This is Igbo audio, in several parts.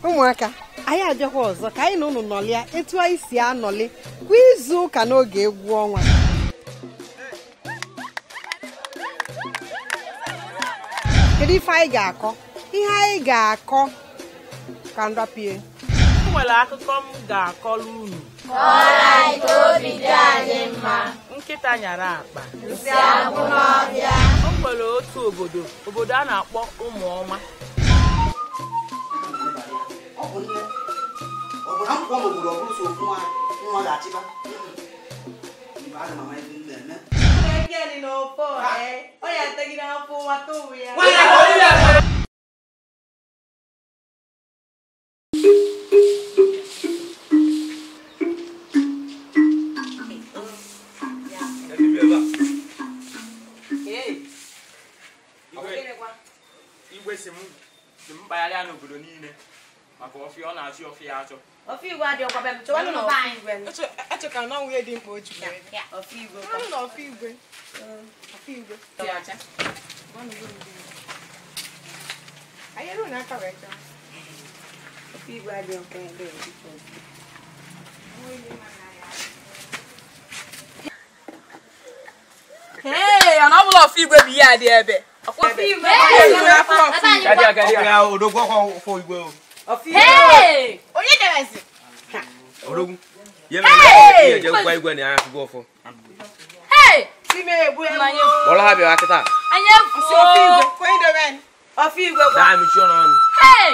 Ụmụaka, anyị abịakwa ọzọ ka anyị na ụnụ nọlịa etu anyị si anọlị kwa izu ụka n'oge egwu ọnwa. Kedu ife anyị ga-akọ? Ihe anyị ga-akọ ka ndapie. O nwere akụkọ m ga-akọrọ unu. Kọọrọ anyị ka obi dị anyị mma. Nkịta nyara akpa. Nsị agwụ n'ọhịa. O nwere otu obodo a na-akpọ Ụmụọma. Igwe si m mkpagharị n'obodo niile maka ọfịa ọ na-achị ọfịa achọ. Ọfịa igwe adị ọkwa be m chọwanụ na ọfịa igwe. Eche ka na nwunye dị mkpa o ji wee. Ọfịa igwe. Chọwanụ na ọfịa igwe. Ọfịa igwe. Anyị eru n'aka wee chọọ. Ọfịa igwe adị ọkwa ebe Hey, ọ na ọ bụla ọfịa igwe bụ ihe adị ebe. Ọfịa igwe. Hey! Onye debezi? Odogwu. Ye mere je gwa igwe na ya afụgo ọfọ. Hey! Time egbu Bọlọ ha bịa kịta. Anyị Ọsị ọfịa igwe. Onye debe? Ọfịa igwe kwa. Daa mechie ọnụ. Hey!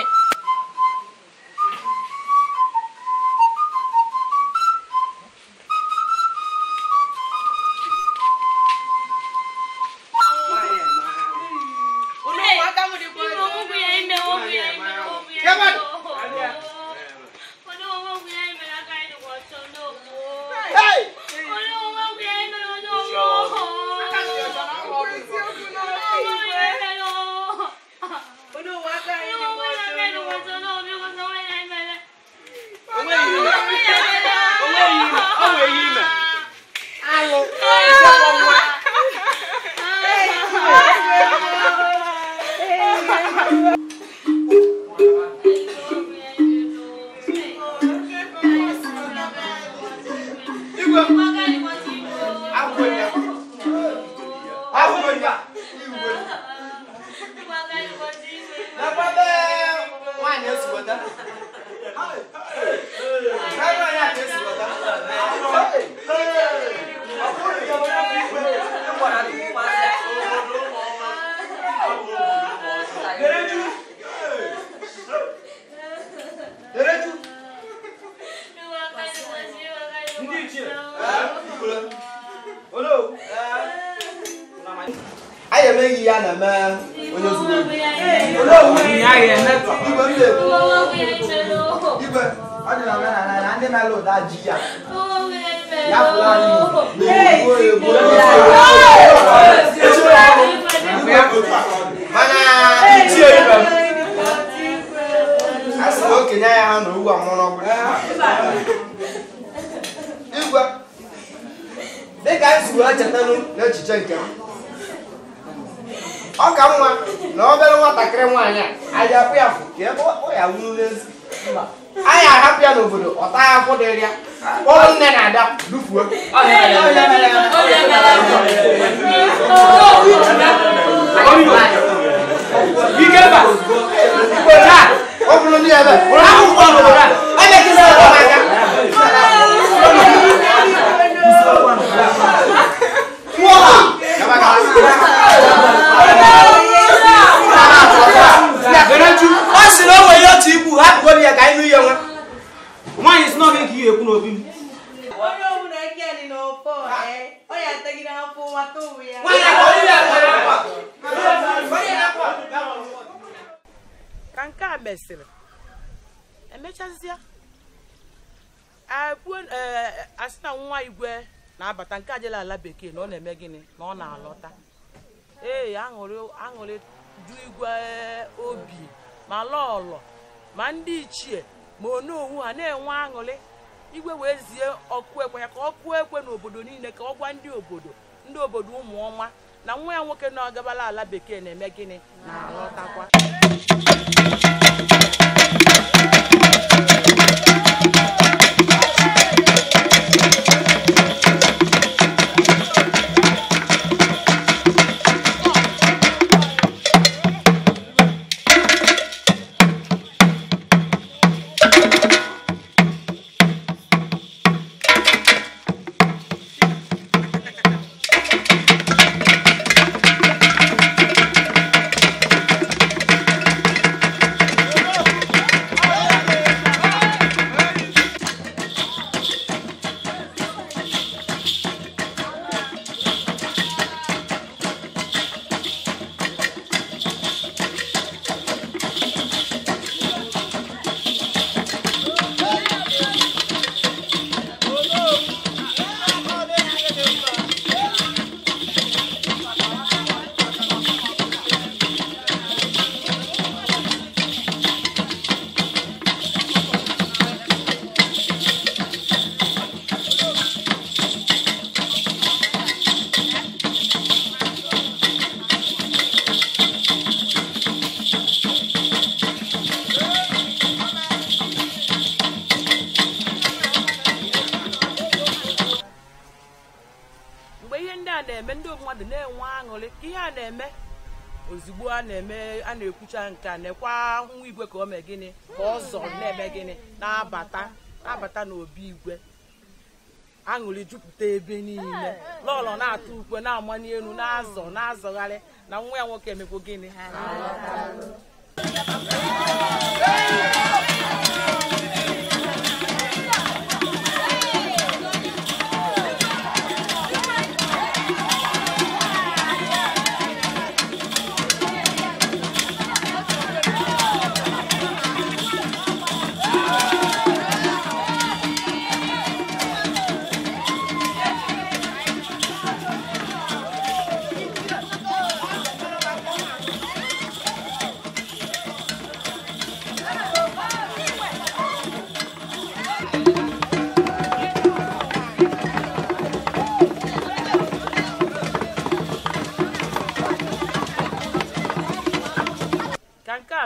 Ọ ka mma na obere nwatakịrị nwaanyị a anyị apụ ya fụ ka ebe ọ ya wuru n'ezi. Anyị ahapụ ya n'obodo ọ taa akwụ dịrị ya kpọrọ nne na ada dufuo. Ọ bụrụ ndị ebe akwụkwọ n'obodo a emekịta ọgbọ n'aka. Ọ sị na o nwere ihe otu ikwu hapụgoro ya ka anyị nụ ihe nwa. Nwaanyị si na ọ ga-eke ihe ekwu n'obi m. Onye ọbụla eke dị n'ọfọ, ọ ya atagide afọ nwata ụmụ ya. Ka nke a mesịrị, emechazịa asị na nwa igwe Na-abata nke ajela ala bekee na ọ na-eme gịnị na ọ na-alọta. Ee, aṅụrị ju igwe obi ma lọlọ ma ndị ichie ma onowu ha na-enwe aṅụrị. Igwe wee zie ọkụ ekwe ya ka ọkụ ekwe n'obodo niile ka ọ gwa ndị obodo Ụmụọma na nwa ya nwoke na-agabala ala bekee na-eme gịnị na-alọtakwa. Ozugbo a na-eme a na-ekwucha nke a nekwa nwa igwe ka o mee gịnị ka ọ zọrọ na-eme gịnị na-abata n'obi igwe. Aṅụrị jupụta ebe niile. Lọlọ na-atụ ukwe na-amanye elu na-azọ na-azọgharị na nwa ya nwoke emekwo gịnị.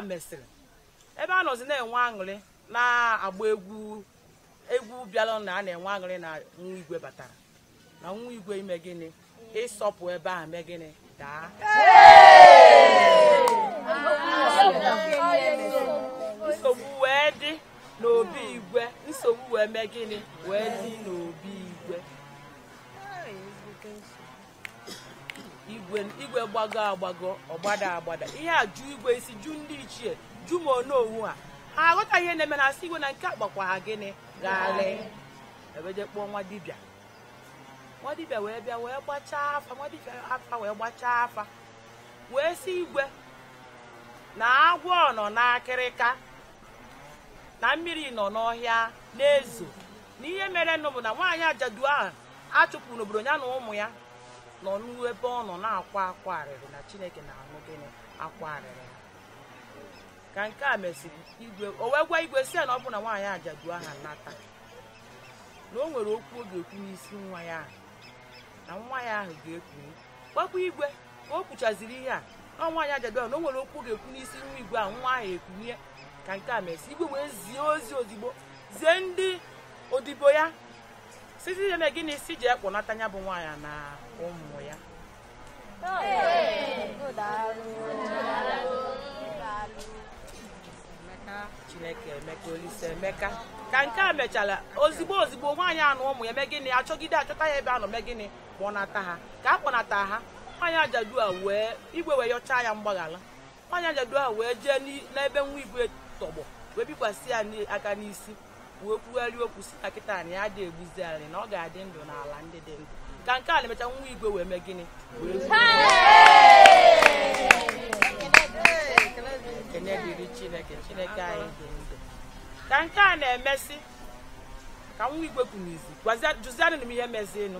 Mesịrị ebe a nọzi na-enwe aṅụrị na-agba egwu egwu bịara na a na-enwe aṅụrị na nwa igwe batara na nwa igwe ime gịnị ịsọpụ ebe ahụ mee gịnị daa. Nsogbu wee dị n'obi igwe, nsogbu wee mee gịnị wee dị n'obi igwe. Igwe gbago agbago ọgbada agbada ihe a ju igwe isi ju ndị ichie ju ma onowu ha ha aghọta ihe na-eme na asị igwe na nke agbakwa ha gịnị gaalị. Ebeje kpọọ nwa dibịa wee bịa wee gbachaa afa nwa dibịa afa wee gbachaa afa wee sị igwe na agwọ nọ n'akịrịka na mmiri nọ n'ọhịa na-ezo na ihe mere nụ bụ na nwaanyị ajadu ahụ achụpụrụ n'obodo ya na ụmụ ya nọ n'ebe ọ nọ na-akwa akwa arịrị na Chineke na-anụ gịnị akwa arịrị. Ka nke a mesịrị igwe o wee gwa igwe sị ya na ọ bụ na nwaanyị ajadu ahụ nata na o nwere okwu ọ ga-ekwu n'isi nwa ya ahụ na nwa ya ahụ ga-ekwu. Gwakwa igwe ka o kwuchaziri ihe a na nwaanyị ajadu ahụ na o nwere okwu ọ ga-ekwu n'isi nwa igwe ahụ nwa ahụ ekwunye. Ka nke a mesịrị igwe wee zie ozi ozigbo zie ndị odibo ya sisi eme gịnị si ji ekpọnata ya bụ nwaanyị na ụmụ ya. Chineke emeka Olise emeka. Ka nke a mechara ozigbo ozigbo nwaanyị anụ ụmụ ya mee gịnị achọgide achọta ya ebe a nọ mee gịnị kpọnata ha. Ka a kpọnata ha nwaanyị ajadu a wee igwe wee yọchaa ya mgbaghara. Nwaanyị ajadu a wee jee n'ebe nwa igwe tọgbọ wee bikwasị ya aka n'isi wee kwugharịa okwu si na kịta na ya adị egbuzi anyị na ọ ga-adị ndụ n'ala ndị dị ndụ. Ka nke a na-emecha nwa igwe wee mee gịnị wee ekene dịrị Chineke, Chineke anyị dị ndụ. Ka nke a na-emesị Ka nwa igwe kunizi jụzianụ m ihe mezienụ.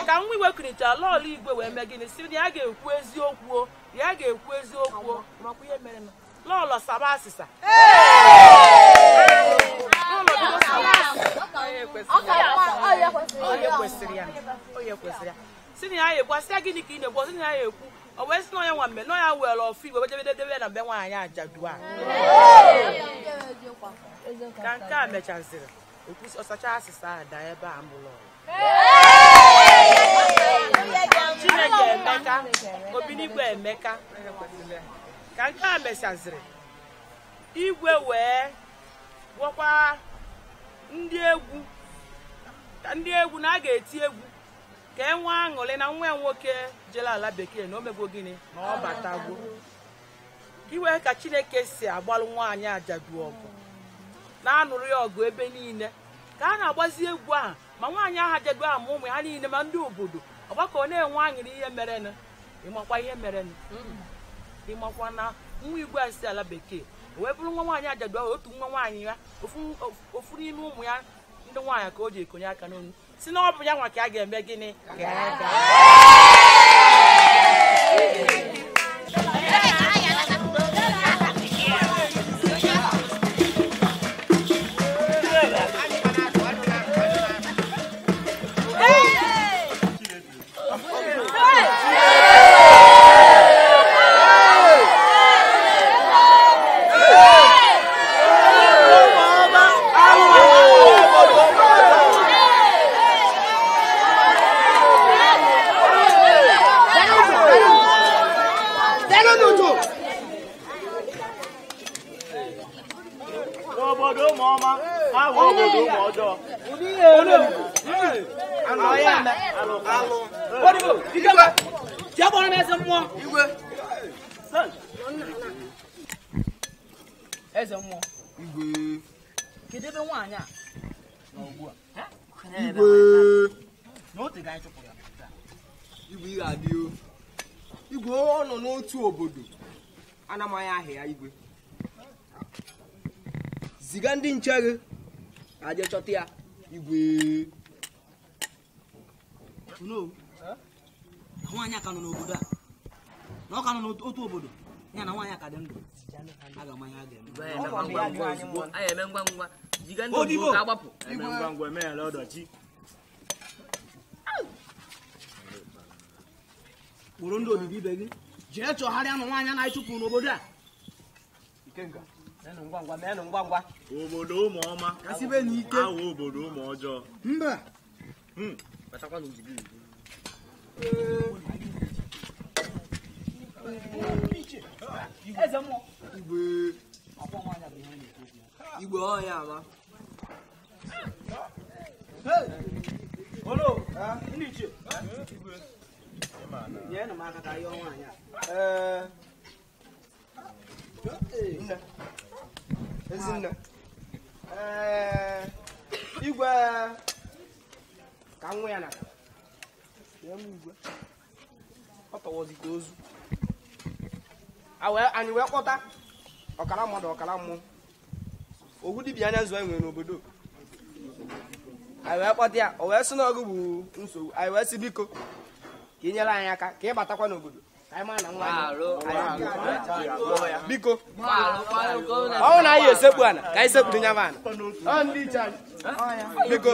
Ka nwa igwe kunichara lọọlọ igwe wee mee gịnị si na ya ga-ekwu eziokwu, ya ga-ekwu eziokwu makwa ihe mere nụ. Lọọlọ saba asịsa. Lọọlọ bido saba asịsa. Onye kwesịrị ya, onye kwesịrị ya. Si na ya ekwu, asị ya gịnị ka ị na-ekwu, si na ya ekwu. O wee sị na onye nwa mme na ya were ọfụ igwe wee debe na mbe nwaanyị ajadu a. Ka nke a mechaziri, ọsacha asịsa a daa ebe a mụlọ. Chineke Emeka, Obinigwe Emeka. Ka nke a mechaziri, igwe wee gwọkwa ndị egwu, ka ndị egwu na a ga-eti egwu ka e nwee aṅụrị na nwa ya nwoke jere ala bekee na o megwo gịnị na ọ batagwo. Ka iwe ka Chineke si agbalụ nwaanyị ajadu ọgụ na-anụrụ ya ọgụ ebe niile ka a na-agbazi egwu ahụ ma nwaanyị ahụ ajadu ahụ ma ụmụ ha niile ma ndị obodo ọgbakọ na-enwe aṅụrị ihe merenụ. Ịmakwa ihe merenụ, ịmakwa na nwa igwe a si ala bekee wee bụrụ nwa nwaanyị ajadu ahụ, otu nwa nwaanyị ya ofu n'ime ụmụ ya ndị nwaanyị ka o ji ekonye aka n'onu si na ọ bụ ya nwa ka a ga-eme gịnị ka ya gaa. Eze mmụọ. Igwe. Kedu ebe nwaanyị a nọ ugbu a? Igwe. Na otu ga anyị chụpụrụ ya. Igwe ị ga-adị o. Igwe ọ nọ n'otu obodo. Anamaghị aha ya igwe. Ziga ndị nche gị ka je chọta ya igwe. No. Nwaanyị a ka nọ n'obodo a. Na ọ ka nọ n'otu obodo. Ya na nwaanyị a ka dị ndụ. Aga m anya ga-eme. Anyị eme ngwa ngwa. Ziga ndị obodo ka agbapụ. Eme ngwa ngwa eme ya ọdachi. Kpụrụ ndị odibo ibe gị jee chọgharịa nụ nwaanyị na-achụpụ n'obodo a. Ikenga. Menụ ngwa ngwa, menụ ngwa ngwa. Obodo ụmụ ọma. Kasibe n'ike. Awụ obodo ụmụ ọjọọ. Mba. Batakwa n'ozugbo igwe. Eze mmụọ. Igwe. Ọkwa nwaanyị a bụ ihe na-ekwu okwu ya. Igwe ọhịa ama. Olo, ndị ichie. Nyere m aka ka yọọ nwaanyị a. Nne. Ezinne. Igwe ka nwa ya natara. Nye m igwe. Ọ tọwọzi ka ozu. Anyị wee kpọta ọkara mmadụ ọkara mmụọ. Ogwu dibịa anya zụọ enwere n'obodo. Anyị wee kpọta ya, o wee sị na ọgụ bụ nsogbu. Anyị wee sị biko ka ị nyere anyị aka ka ị batakwa n'obodo. Ka anyị mara na nwa anyị biko ọ bụrụ na anyị esekpu ana ka anyị sekpuru nya ana. Ọ ndị iche anyị biko.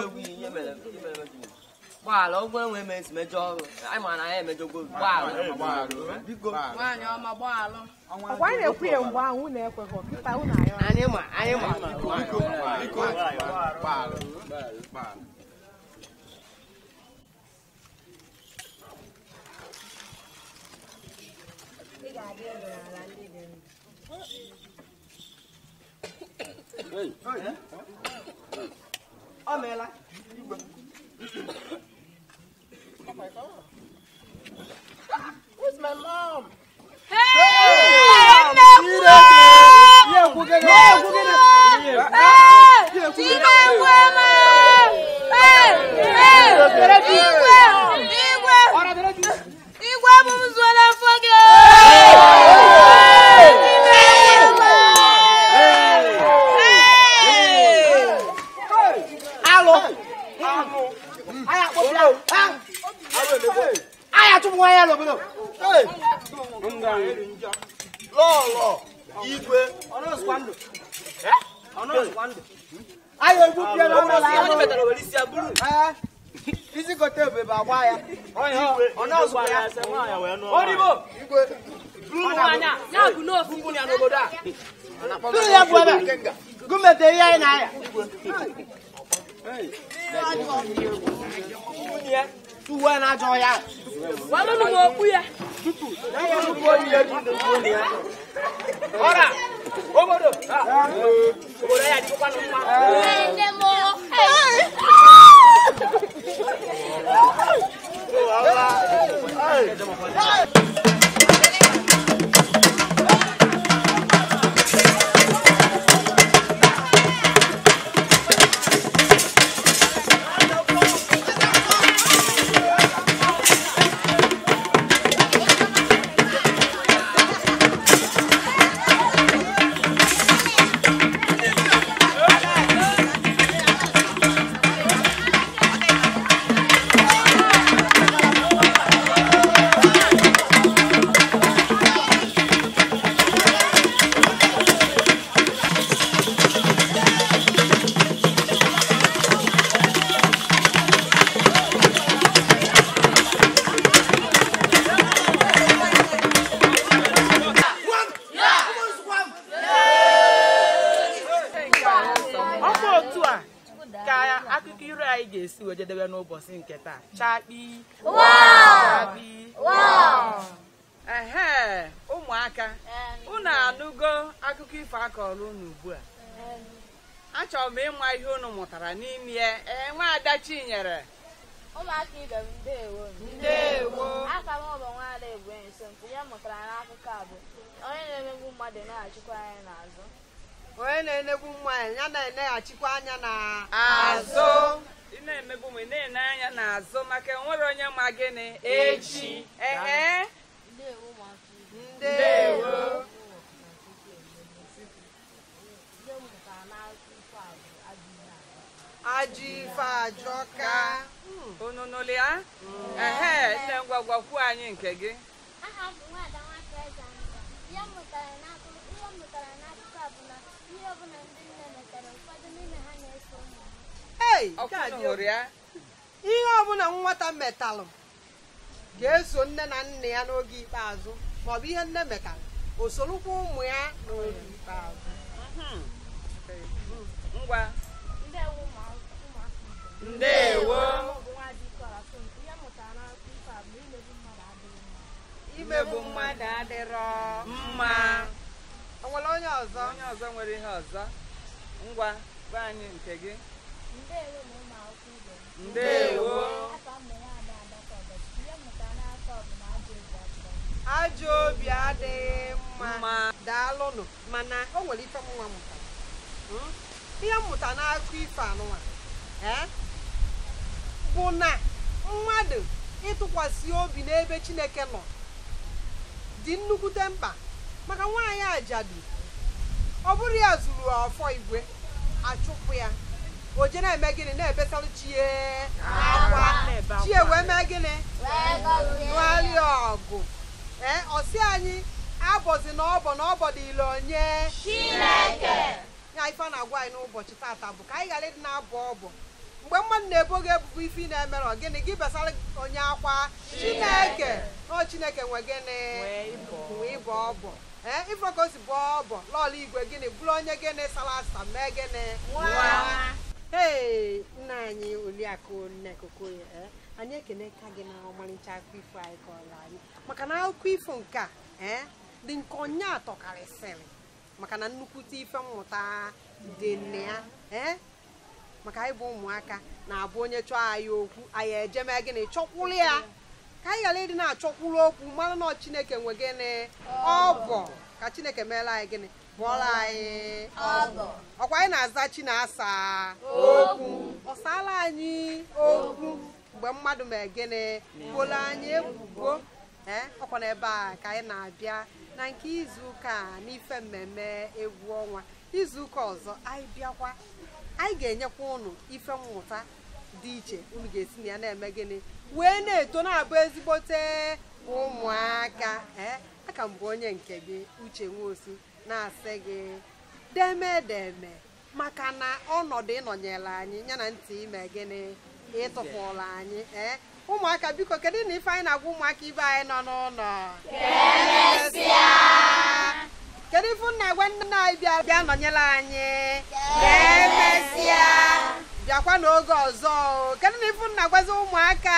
Gbaala ọgwụ enwe eme esi mejọ ọrụ. Anyị ma na anyị emejọgo. Gbaala. Biko. Nwaanyị ọma gbaala. Ọkwa anyị na-ekwu ya mgbe ahụ unu ekweghị kịta unu ayọ. Anyị ma anyị ma biko biko biko. Ọ meela igwe. Oh my God. Where's my mom? Hey! Igwe bụ m zuola afọ gị. Chụpụ nwaanyị a n'obodo. Lọlọ igwe. Anyị egbupịa n'ọnụ ụlọ. Isi kote ebebe agba ya. Odibo. Igwe. Buru nwaanyị a. Ya bụ n'ofu. Bupụ ya n'obodo a. Tụrụ ya bụ ebe. Gọọmenti ihe anyị na-aya. Tuwo na ajọ ya. Walụnụ m okpu ya. Ọra. Obodo. Obodo ya adịghịkwanụ mma. Nne m. Ọkwa otu a ka akụkọ iro anyị ga-esi wee jedebe n'ụbọchị nke taa. Chakpi. Chakpi. Ehe, ụmụaka, unu anụgo akụkọ ifo akọrọ unu ugbu a. Achọrọ m ịma ihe unu mụtara n'ime ya. Ee, nwaada Chinyere. Ụmụaka ibe m, ndeewo. Ndeewo. Aka m bụ nwaada Ebube Nso. Nke ya mụtara n'akụkọ a bụ onye na-emegbu mmadụ na-achịkwa anya n'azụ. Onye na-enegbu nwaanyị ya na-eneghachikwa anya Azụ. Ị na-emegbu m, ị na-ene anya n'azụ maka enwere onye ma gịnị echi. Ehe. Ndeewo ụmụaka ibe. Ndeewo. Ihe m mụtara n'akụkọ ifo a bụ ajọ ihe Ajọ ife ajọka. Unu nụrụ ya? Ehe, nne ngwa gwakwuo anyị nke gị. Aha m bụ Nwaada Nwakaeze Anụba. Ihe m mụtara n'akụkọ a bụ na ihe ọbụla ndị nne metara, ụfọdụ n'ime ha na-eso ụmụ ha. Ei, Ọkwa unu hụrụ ya? Ihe ọbụla nwata metalụ ga-eso nne na nna ya n'oge ikpeazụ, maọbụ ihe nne metalụ o sorokwa ụmụ ya n'oge ikpeazụ. Ngwa. Ndeewo ụmụaka ibe. Ndeewo. Aha m bụ Nwaada Ikeọra Somto. Ihe m mụtara n'akụkọ ifo a bụ na imegbu mmadụ adịghị mma. Imegbu mmadụ adịrọ mma. O nwere onye ọzọ? Onye ọzọ nwere ihe ọzọ? Ngwa, gwa anyị nke gị. Ndeewo na ụmụakwụkwọ ibe m. Ndeewo. Aka m bụ Nwaada Adaka Ọgọchukwu. Ihe m mụtara n'aka ọ bụ na ajọ obi adịrọ mma. Ajọ obi adịghị mma. Mma. Daalụnụ, mana o nwere ife nwa mụtara. Ihe mmụta n'akụkọ ifo anụnwa bụ na mmadụ ịtụkwasị obi n'ebe Chineke nọ dị nnukwute mkpa, maka nwaanyị ajadu ọ bụrụ ya zuru ọfọ igwe achụpụ ya, o je na-eme gịnị? Na-ebesalụ chie akwa. Chie wee mee gịnị? Nụgharịa ọgụ. Ee, ọ sị anyị abọzi na ọbọ na ọbọ dị ile onye Chineke. Ya ife a na-agwa anyị n'ụbọchị tata bụ ka anyị ghara ịdị na-abọ ọbọ. Mgbe mmadụ na-ebo gị ebubo ife ị na-emere gịnị, gị besara onye akwa Chineke. Ọ Chineke nwe gịnị? Nwe ịbọ ọbọ. Ee, ife ka o si bọọ ọbọ lọọlọ igwe gịnị bụrụ onye gịnị sara asa mee gịnị? Ee, nna anyị Oliakụ Nneka Okoye, anyị ekene ka gị na ọmarịcha akụkọ ifo anyị kọrọ anyị, maka na akụkọ ifo nke a dị nke onye atọkarịsịrị, maka na nnukwute ife mmụta dị nne ya. Maka anyị bụ ụmụaka na-abụ onye chọọ anyị okwu anyị ejeme gịnị? Chọkwuru ya, ka anyị ghara ịdị na-achọkwuru okwu, mara na Chineke nwe gịnị? Ọbọ. Ka Chineke meela anyị gịnị? Bụọla anyị ọbọ. Ọkwa anyị na-aza chi na-asa okwu, ọ saala anyị okwu mgbe mmadụ mee gịnị? Bụola anyị ebubo. Ọkwa n'ebe a ka anyị na-abịa na nke izuụka a n'ife mmemme egwu ọnwa. Izuụka ọzọ anyị bịakwa, anyị ga-enyekwa unu ife mmụta dị iche unu ga-esi na ya na-eme gịnị? Wee na-eto na-abụ ezigbote ụmụaka. Ee, aka m bụ onye nke gị Uche Nwosu na-asị gị deme deme maka na ọnọdụ ịnọnyere anyị ya na ntị ime gịnị ịtụpụrụ anyị. Ee, ụmụaka biko kedu na ife anyị na-agwa ụmụaka ibe anyị nọ n'ụlọ? Kedu ife nna agwa nne anyị bịa nọnyere anyị? Ka emesịa, bịakwa n'oge ọzọ. Kedu na ife nna agwazi ụmụaka?